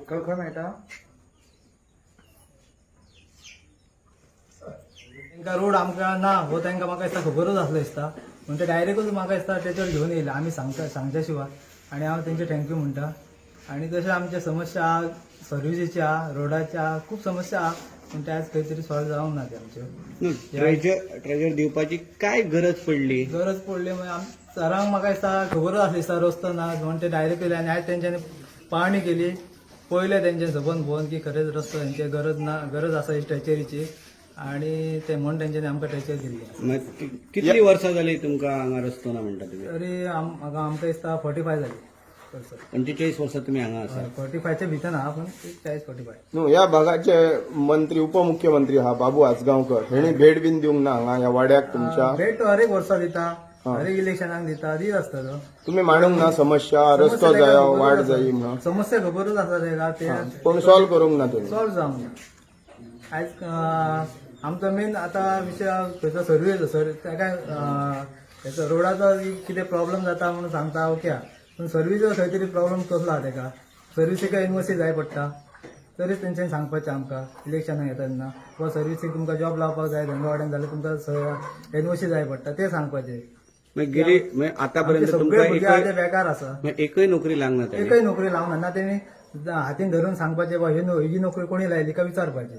खंय मेळटा? तांकां रोड आमकां ना हो तांकां म्हाका दिसता खबरूच आसलो दिसता, म्हणून ते डायरेक्टूच म्हाका दिसता तेचेर घेवन येयले आमी सांगता सांगच्या शिवाय. आनी हांव तेंचे thank you म्हणटा. आनी तशें आमचे समस्या आहा, सर्विसीची आहा, रोडाची आहा, खूब समस्या आहा, पूण ते आयज खंय तरी सॉल्व जावंक ना ते आमच्यो. ट्रेजर ट्रेजर दिवपाची काय गरज पडली? गरज पडली म्हणजे सरांक म्हाका दिसता खबरूच आसली दिसता रस्तो ना म्हणून ते डायरेक्ट येयले आनी आयज तेंच्यांनी पाळणी केली, पळयलें तेंचे सबंद भोवन की खरेंच रस्तो हेंचे गरज ना, गरज आसा ही स्ट्रेचरीची, आनी ते म्हणून तेंच्यांनी आमकां स्ट्रेचर दिल्ली आसा. मग कितली वर्सां जाली तुमकां हांगा रस्तो ना म्हणटा तुमी? तरी म्हाका आमकां दिसता 45 जाली वर्सां. 45 वर्सां तुमी हांगा आसा. 45च्या भितर आहा, पूण 40 45. न्हू, ह्या भागाचे मंत्री, उपमुख्यमंत्री हा बाबू आजगांवकर, हेणी भेट बीन दिवंक ना हांगा ह्या वाड्याक तुमच्या? भेट तो हर एक वर्सा दिता, हर एक इलेक्शनाक दिता, दीत आसता तो. तुम्ही मांडूंक ना समस्या, रस्तो ताका जायो, खबरूच वाट आसा. जायी म्हणून? समस्या खबरूच आसा ताका ते. पूण सॉल्व करूंक ना तुम्ही? सॉल्व जावंक ना आयज. आमचो मेन आतां विशय खंयचो सर्वीस सर ताका हेचो रोडाचो कितें प्रॉब्लम जाता म्हणून सांगता, ओके आहा, पूण सर्वीसो खंय तरी प्रॉब्लम कसलो आहा ताका सर्विसीक एनओसी जाय पडटा, तरीच तेंच्यांनी सांगपाचें आमकां इलेक्शनाक येता तेन्ना वा सर्विसीक तुमकां जॉब लावपाक जाय धंदो वाड्यान जाल्यार तुमकां एनओसी जाय पडटा ते सांगपाचें. मागीर गेली मागीर आतापर्यंत आमचे सगळे तुमकां भुरगे एकय आतां बेकार आसा. मागीर एकय नोकरी लागना ताणी? एकय नोकरी लावना ना. तेणी हातीन धरून सांगपाचें बा ही नोकरी कोणी लायली काय विचारपाचें.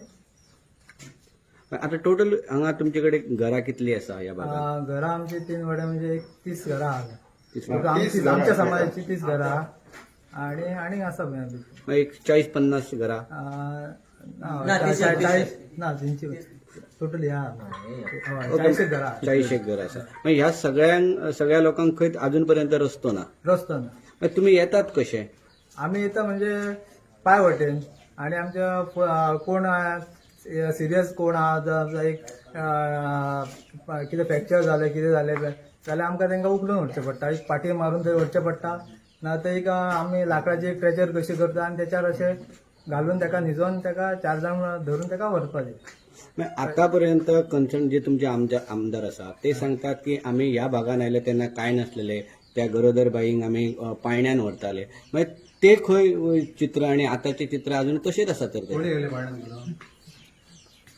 आता टोटल हांगा तुमचे कडेन घरां कितली आसा ह्या भागात? घरां आमची तीन वडे म्हणजे एक 30 घरां आहा. 30. आमची आमच्या समाजाची 30 घरां आहा. आणि आनीक आसा मागीर एक 40-50 घरां? ना, 40 ना, तेंची टोटल ह्या 40 घरां आहा. 40 एक घर आसा. मागीर ह्या सगळ्यांक, सगळ्या लोकांक खंय अजून पर्यंत रस्तो ना? रस्तो ना. मागीर तुमी येतात कशे? आमी येता म्हणजे पांय वटेन, आनी आमच्या कोण सिरियस कोण आहा, एक कितें फ्रॅक्चर जालें कितें जालें जाल्यार आमकां तांकां उखलून व्हरचें पडटा, एक पाटी मारून थंय व्हरचें पडटा, ना तर एक आमी लांकडाची एक ट्रेचर कशी करता आनी तेच्यार अशें घालून ताका न्हिजोवन ताका चार जाण धरून ताका व्हरपाचें. मागीर आतापर्यंत कन्सर्न जे तुमचे आमदार आसा ते सांगतात की आमी ह्या भागान आयले तेन्ना कांय नासलेले, त्या गरोदर बाईंक आमी पाळण्यान व्हरताले. मागीर ते खंय चित्र आनी आतांचें चित्र अजून तशेंच आसा तर ते? कोणी गेले पाण्यात घेवन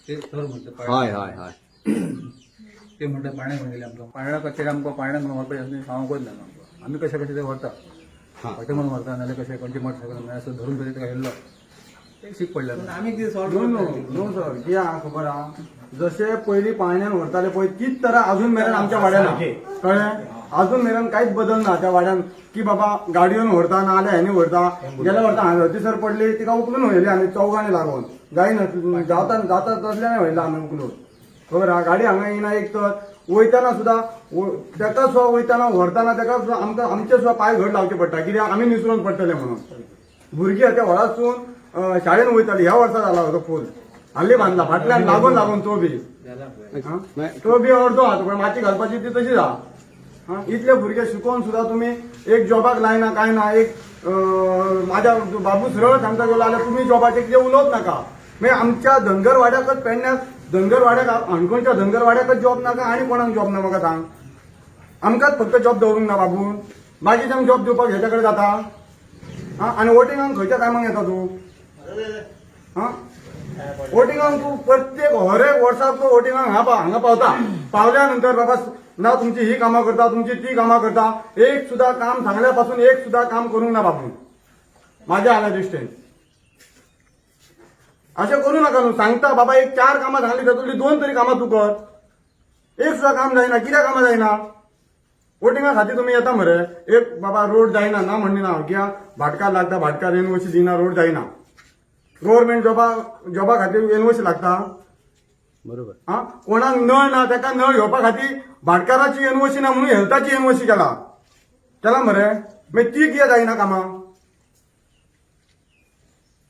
ते सर म्हणटा. हय हय हय. ते म्हणटा पाण्यात घेवन गेले आमकां, पाण्याक कशें आमकां पाण्याक म्हणून व्हरपाचें सांगूंकच ना आमकां. आमी कशें कशें ते व्हरता, फाटी म्हणून व्हरता, नाल्यार कशें कोणचे मोटरसायकल असो धरून तरी ताका व्हेल्लो, एक शीक पडलें. आमी कितें solve no no no sir, कितें आहा खबर आहा, जशे पयलीं पाळण्यान व्हरताले पळय तीच तरा अजून मेरेन आमच्या वाड्यान आहा. कळ्ळें? अजून मेरेन कांयच बदल ना त्या वाड्यान की बाबा गाडयेन व्हरता ना जाल्यार हेणी व्हरता. गेल्या वर्सा हांगा सर पडली, तिका उखलून व्हयली आमी चौगांनी लागून, जायना जाता जाता तसल्यान व्हयला आमी उखलून, खबर आहा. गाडी हांगा येयना, एक तर वयतना सुद्दां तेका सुद्दां वयतना व्हरतना तेका सुद्दां आमकां आमचे सुद्दां पांय घट लावचे पडटा, कित्याक आमी निसरून पडटले म्हणून. भुरगीं आतां व्हडासून शाळेन वयताली. ह्या वर्सा जाला हो तो पूल हाल्ली बांदला फाटल्यान लागून लागून, तो बी हा? तो बी अर्दो आहा, तुका माती घालपाची ती तशीच आहा. हा? इतले भुरगे शिकोवन सुद्दां तुमी एक जॉबाक लायना काय ना. एक माझ्या बाबू सरळ सांगता गेलो जाल्यार तुमी जॉबाचें कितें उलोवप नाका. मागीर आमच्या धनगर वाड्याकच, पेडण्याक धनगर वाड्याक, हणकोणच्या धनगर वाड्याकच जॉब नाका आनी कोणाक जॉब ना म्हाका सांग. आमकांच फक्त जॉब दवरूंक ना बाबून, बाकीच्यांक जॉब दिवपाक हेच्या कडेन जाता? हा, आनी वोटिंगाक खंयच्या टायमाक येता तूं? हा, वोटिंगाक तूं प्रत्येक हर एक वर्साक तूं वोटिंगाक हांगा पावता. पावल्या नंतर बाबा ना तुमची ही कामां करता, तुमची ती कामां करता, एक सुद्दां काम सांगल्या पासून एक सुद्दां काम करूंक ना बाबून माझ्या हांगा दृश्टीन. अशें करूं नाका न्हू. सांगता बाबा एक चार कामां सांगली, तातूंतली दोन तरी कामां तूं कर. एक सुद्दां काम जायना. कित्याक कामां जायना? वोटिंगा खातीर तुमी येता मरे. एक बाबा रोड जायना ना म्हणणी ना, कित्याक भाटकार लागता, भाटकार एनओसी दिना, रोड जायना. गव्हर्मेंट जॉबा खातीर एनओसी लागता. बरोबर. हा, कोणाक नळ ना ताका नळ घेवपा खातीर भाटकाराची एनओसी ना म्हणून हेल्थाची एनओसी केला केला मरे. मागीर ती कित्याक जायना कामां?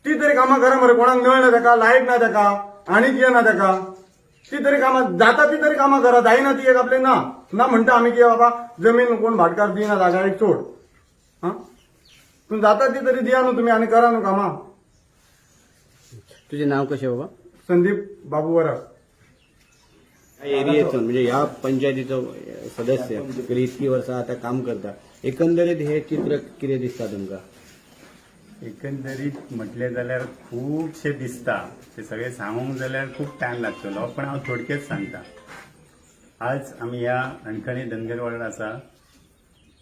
ती तरी कामां करा मरे. कोणाक नळ ना ताका, लायट ना ताका, आनी कितें ना ताका, ती तरी कामां जाता, ती तरी कामां करा. जायना ती एक आपले ना ना म्हणटा आमी की बाबा जमीन कोण भाटकार दिना जागा एक सोड. हा, पूण जाता ती तरी दिया न्हू तुमी आनी करा न्हू कामां. तुजें नांव कशें बाबा? संदीप बाबू वरक. ह्या एरियेतून म्हणजे ह्या पंचायतीचो सदस्य गेली इतकी वर्सां आतां काम करता, एकंदरीत हे चित्र कितें दिसता तुमकां? एकंदरीत म्हटलें जाल्यार खुबशें दिसता, ते सगळें सांगूंक जाल्यार खूब टायम लागतलो, पण हांव थोडक्यात सांगता. आज आमी ह्या हणखणे धनगरवाड्यार आसा.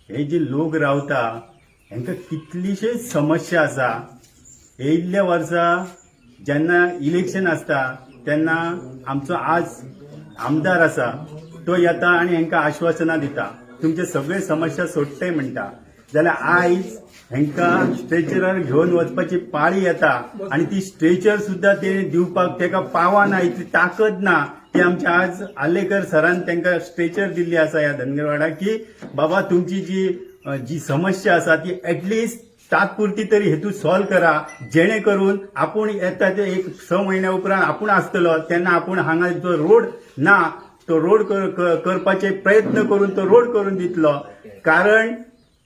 हे जे लोक रावता हांकां कितलीशीच समस्या आसा. येयल्ल्या वर्सा जेन्ना इलेक्शन आसता तेन्ना आमचो आज आमदार आसा तो येता आनी हांकां आश्वासनां दिता, तुमचे सगळे समस्या सोडटय म्हणटा. जाल्यार आयज हांकां स्ट्रेचरार घेवन वचपाची पाळी येता आनी ती स्ट्रेचर सुद्दां ते दिवपाक ताका पावना, इतली ताकद ना. ती आमच्या आज आर्लेकर सरान तांकां स्ट्रेचर दिल्ली आसा ह्या धनगरवाड्याक की बाबा तुमची जी समस्या आसा ती एटलिस्ट तात्पुरती तरी हेतू सॉल्व करा, जेणे करून आपूण येता ते एक 6 म्हयन्या उपरांत आपूण आसतलो तेन्ना आपूण हांगा जो रोड ना तो रोड करपाचे प्रयत्न करून तो रोड करून दितलो. कारण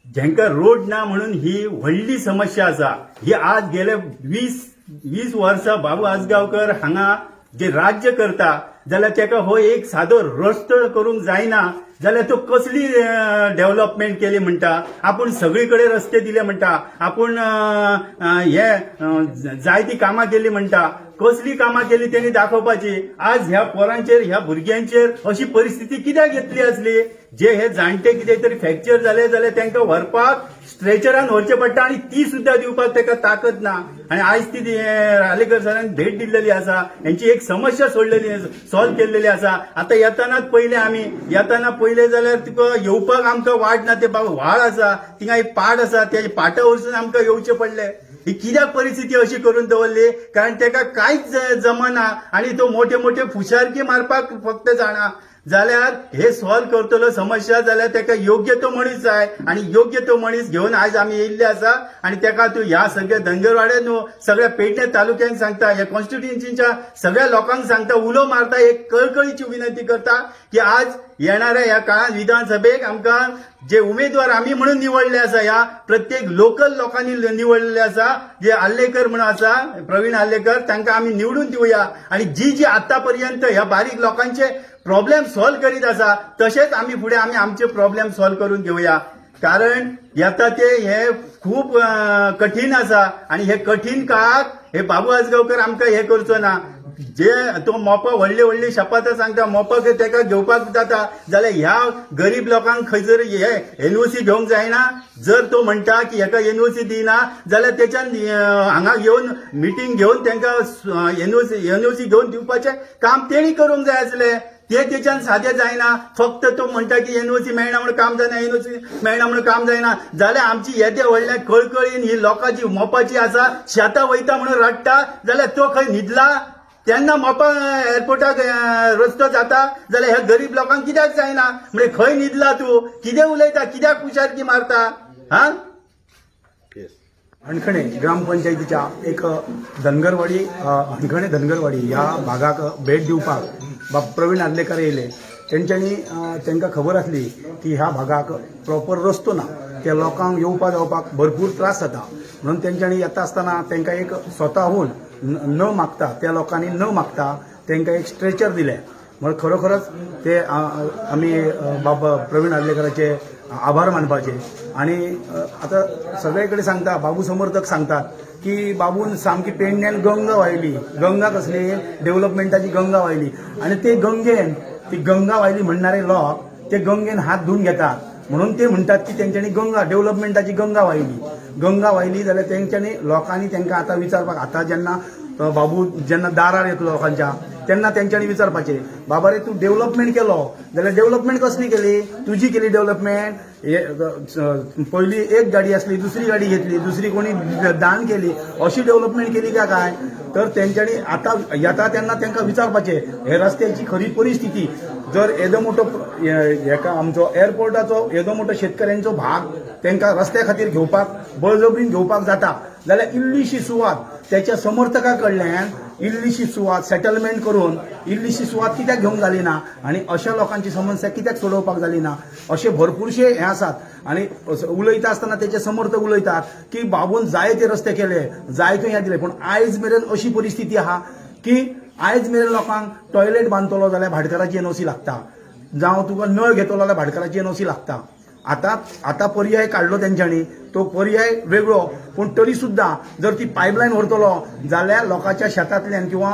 जेंका रोड ना म्हणून ही व्हडली समस्या आसा. ही आज गेले 20 वर्सां बाबू आजगांवकर हांगा जे राज्य करता जाल्यार तेका हो एक सादो रस्तो करूंक जायना जाल्यार तो कसली डेव्हलपमेंट केली म्हणटा. आपूण सगळी कडेन रस्ते दिले म्हणटा, आपूण हे जायती कामां केली म्हणटा. कसली कामां केली तेणी दाखोवपाची. आज ह्या पोरांचेर ह्या भुरग्यांचेर अशी परिस्थिती कित्याक येतली आसली? जे हे जाणटे कितें तरी फ्रॅक्चर जाले जाल्यार तांकां व्हरपाक स्ट्रेचरान व्हरचें पडटा आनी ती सुद्दां दिवपाक ताका ताकद ना. आनी आयज ती आर्लेकर सरान भेट दिल्लेली आसा, हेंची एक समस्या सोडलेली सॉल्व केल्लेली आसा. आतां येतानाच पयले आमी येताना पयले जाल्यार तुका येवपाक आमकां वाट ना, ते बाबा व्हाळ आसा, थिंगा एक पाट आसा, त्या पाटा वरसून आमकां येवचें पडलें. ही कित्याक परिस्थिती अशी करून दवरली? कारण ताका कांयच जमना आनी तो मोठे मोठे फुशारकी मारपाक फक्त जाणा. जाल्यार हे सॉल्व करतलो समस्या जाल्यार ताका योग्य तो मनीस जाय आनी योग्य तो मनीस घेवन आयज आमी येयल्ले आसा. आनी ताका तूं ह्या सगळ्या धनगरवाड्यान न्हू सगळ्या पेडणे तालुक्यांक सांगता, ह्या कॉन्स्टिट्युएन्सीच्या सगळ्या लोकांक सांगता, उलो मारता, एक कळकळीची विनंती करता की आज येणाऱ्या ह्या काळात विधानसभेक आमकां जे उमेदवार आमी म्हणून निवडले आसा, ह्या प्रत्येक लोकल लोकांनी निवडलेले आसा, जे आर्लेकर म्हणून आसा प्रवीण आर्लेकर, तांकां आमी निवडून दिवया. आनी जी जी आतां पर्यंत ह्या बारीक लोकांचे प्रॉब्लेम सॉल्व करीत आसा तशेंच आमी फुडें आमी आमचे प्रॉब्लेम सॉल्व करून घेवया. कारण येता ते हे खूब कठीण आसा आनी हे कठीण काळाक हे बाबू आजगांवकर आमकां हे करचो ना. जे तो मोपा व्हडली व्हडली शपथां सांगता, मोपा तेका घेवपाक जाता जाल्यार ह्या गरीब लोकांक खंयसर हे एनओसी घेवंक जायना. जर तो म्हणटा की हेका एनओसी दिना जाल्यार तेच्यान हांगा येवन मिटींग घेवन तांकां एनओसी घेवन दिवपाचें काम तेणी करूंक जाय आसलें. ते तेच्यान सादें जायना. फक्त तो म्हणटा की एनओसी मेळना म्हणून काम जायना, एनओसी मेळना म्हणून काम जायना. जाल्यार आमची येदे व्हडल्या कळकळीन ही लोकांची मोपाची आसा, शेतां वयता म्हणून रडटा जाल्यार तो खंय न्हिदला? तेन्ना मोपा एअरपोर्टाक रस्तो जाता जाल्यार ह्या गरीब लोकांक कित्याक जायना? म्हणजे खंय न्हिदला तूं? कितें उलयता? कित्याक फुशारकी मारता? हा. हणखणे ग्रामपंचायतीच्या एक धनगरवाडी, हणखणे धनगरवाडी ह्या भागाक भेट दिवपाक बाब प्रवीण आर्लेकर येयले. तेंच्यांनी तांकां खबर आसली की ह्या भागाक प्रॉपर रस्तो ना, त्या लोकांक येवपा जावपाक भरपूर त्रास जाता म्हणून तेंच्यांनी येता आसतना तांकां एक स्वताहून न मागता, त्या लोकांनी न मागता तांकां एक स्ट्रेचर दिलें. म्हण खरोखरच ते आमी बाबा प्रवीण आर्लेकराचे आभार मानपाचे. आणि आतां सगळे कडेन सांगता, बाबू समर्थक सांगतात की बाबून सामकी पेडण्यान गंगा वाहिली. गंगा कसली? डेव्हलपमेंटाची गंगा वाहिली. आणि ते गंगेन, ती गंगा वाहिली म्हणणारे लोक ते गंगेन हात धुवन घेतात म्हणून ते म्हणटात की तेंच्यांनी गंगा, डेव्हलपमेंटाची गंगा वाहिली. गंगा वाहिली जाल्यार तेंच्यांनी लोकांनी तांकां आतां विचारपाक, आतां जेन्ना बाबू जेन्ना दारार येतलो लोकांच्या तेन्ना तेंच्यांनी विचारपाचें, बाबा रे, तूं डेव्हलपमेंट केलो जाल्यार डेव्हलपमेंट कसली केली? तुजी केली डेव्हलपमेंट? पयली एक गाडी आसली, दुसरी गाडी घेतली, दुसरी कोणी दान केली, अशी डेव्हलपमेंट केली काय काय? तर तेंच्यांनी आतां येता तेन्ना तांकां विचारपाचें हे रस्त्याची खरी परिस्थिती. जर येदो मोठो हेका आमचो एअरपोर्टाचो येदो मोठो शेतकऱ्यांचो भाग तांकां रस्त्या खातीर घेवपाक बळजबरीन घेवपाक जाता जाल्यार इल्लीशी सुवात त्याच्या समर्थका कडल्यान इल्लीशी सुवात सेटलमेंट करून इल्लीशी सुवात कित्याक घेवंक जाली ना आनी अशा लोकांची समस्या कित्याक सोडोवपाक जाली ना? अशे भरपूरशे हे आसात. आनी उलयता आसतना तेचे समर्थक उलयतात की बाबून जायते रस्ते केले, जायते हें दिले, पूण आयज मेरेन अशी परिस्थिती आहा की आयज मेरेन लोकांक टॉयलेट बांदतलो जाल्यार भाटकाराची एनओसी लागता, जावं तुका नळ घेतलो जाल्यार भाटकाराची एनओसी लागता. आतां आतां पर्याय काडलो तेंच्यांनी, तो पर्याय वेगळो, पूण तरी सुद्दां जर ती पायपलायन व्हरतलो जाल्यार लोकांच्या शेतांतल्यान किंवा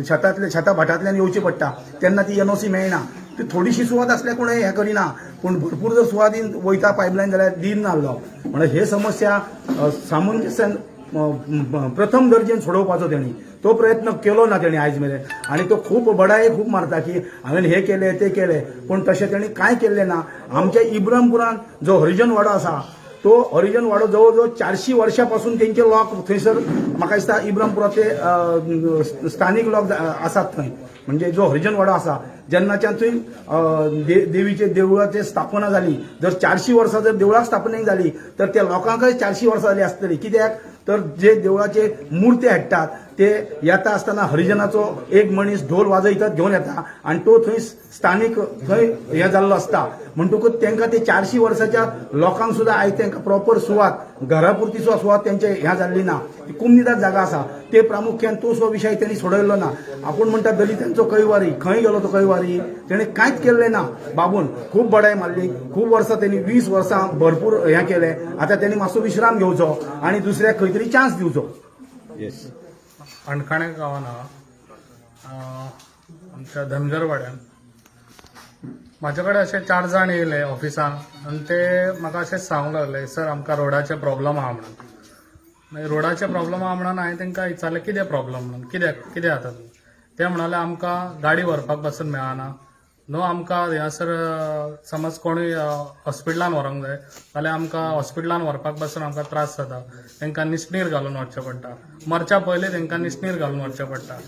शेतांतले शेता भाटांतल्यान येवची पडटा, तेन्ना ती एनओसी मेळना. ती थोडीशी सुवात आसल्यार कोण हें करिना, पूण भरपूर जर सुवातीन वयता पायपलायन जाल्यार दिना लोक. म्हणल्यार हे समस्या सामंजस्यान प्रथम दर्जेन सोडोवपाचो तेणी तो प्रयत्न केलो ना तेणी आयज मेरेन. आनी तो खूब बडाय खूब मारता की हांवें हे केले ते केले, पूण तशें तेणी कांय केल्लें ना. आमच्या इब्रामपुरांत जो हरिजन वाडो आसा तो हरिजन वाडो जवळ जवळ 400 वर्सां पासून तेंचे लोक थंयसर, म्हाका दिसता इब्रामपुरांतले स्थानीक लोक आसात थंय. म्हणजे जो हरिजन वाडो आसा जेन्नाच्यान थंय देवीचे देवळाचे स्थापना जाली, जर 400 वर्सां जर देवळाक स्थापना जाली तर त्या लोकांकय 400 वर्सां जाली आसतली. कित्याक तर जे देवळाचे मूर्ती हाडटात ते येता आसतना हरिजनाचो एक मनीस ढोल वाजयतात घेवन येता आनी तो थंय स्थानीक थंय हें जाल्लो आसता. म्हणटकूच तांकां ते 400 वर्साच्या लोकांक सुद्दां आयज तांकां प्रॉपर सुवात, घरा पुरती सुद्दां सुवात तेंचे ह्या जाल्ली ना. ती कुमनिदाद जागा आसा, ते प्रामुख्यान तो सुद्दां विशय तेणी सोडयल्लो ना. आपूण म्हणटा दलितांचो कैवारी, खंय गेलो तो कैवारी? तेणें कांयच केल्लें ना. बाबून खूब बडाय मारली, खूब वर्सां तेणी 20 वर्सां भरपूर हें केलें. आतां तेणी मातसो विश्राम घेवचो आनी दुसऱ्याक खंय तरी चान्स दिवचो. येस. अणकाणे गांवान आमच्या धनगरवाड्यान म्हाजे कडेन अशे 4 जाण येयले ऑफिसान आनी ते म्हाका अशें सांगूंक लागले, सर आमकां रोडाचे प्रॉब्लम आहा म्हणून. मागीर रोडाचे प्रॉब्लम आहा म्हणून हांवें तांकां विचारलें कितें प्रॉब्लम म्हणून, कित्याक कितें जाता तुमी. ते म्हणाले आमकां गाडी व्हरपाक पासून मेळना न्हू, आमकां हांगासर समज कोणूय हॉस्पिटलान व्हरूंक जाय जाल्यार आमकां हॉस्पिटलान व्हरपाक पासून आमकां त्रास जाता. तांकां निसणीर घालून व्हरचें पडटा, मरच्या पयलीं तांकां निसणीर घालून व्हरचें पडटा,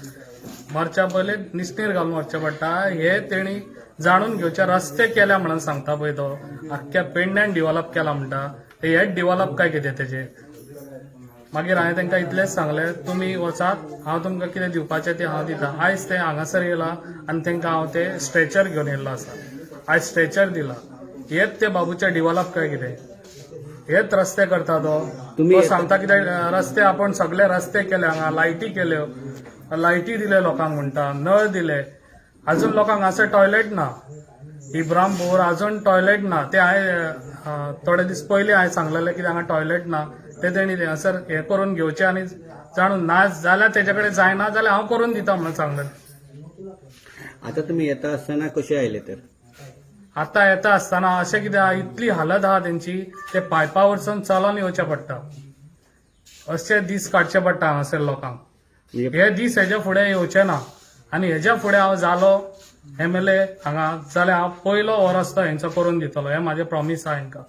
मरच्या पयलीं निसणीर घालून व्हरचें पडटा. हे तेणी जाणून घेवचे. रस्ते केल्या म्हणून सांगता पळय, तो आख्ख्या पेडण्यान डिवॉलप केला म्हणटा, ते हेच डिवॉलप काय कितें तेजे. मागीर हांवें तांकां इतलेंच सांगलें, तुमी वचात, हांव तुमकां कितें दिवपाचें तें हांव दिता. आयज ते हांगासर येयला आनी तांकां हांव ते स्ट्रेचर घेवन येयल्लो आसा. आयज स्ट्रेचर दिला. हेच ते बाबूचे डिवॉलप काय कितें, हेच रस्ते करता तो. तुमी तो सांगता कितें रस्ते, आपूण सगळे रस्ते केले हांगा, लायटी केल्यो, लायटी दिले लोकांक म्हणटा, नळ दिले. अजून लोकांक हांगासर टॉयलेट ना. इब्रामपूर अजून टॉयलेट ना. ते हांवें थोडे दीस पयलीं हांवें सांगलेलें की हांगा टॉयलेट ना, ते तेणी हांगासर हें करून घेवचें आनी जाणून ना जाल्यार तेजे कडेन जायना जाल्यार हांव करून दिता म्हणून सांगलें. आता तुम्ही येता आसतना कशे आयले तर? आतां येता आसतना अशें कितें आहा, इतली हालत आहा तेंची, ते पायपा वरसून चलोन येवचें पडटा, अशे दीस काडचे पडटा हांगासर लोकांक. म्हणजे हे दीस हेच्या फुडें येवचे ना आनी हेच्या फुडें हांव जालो एमएलए हांगा जाल्यार हांव पयलो हो रस्तो हेंचो करून दितलो, हें म्हाजें प्रॉमीस आहा हेंकां.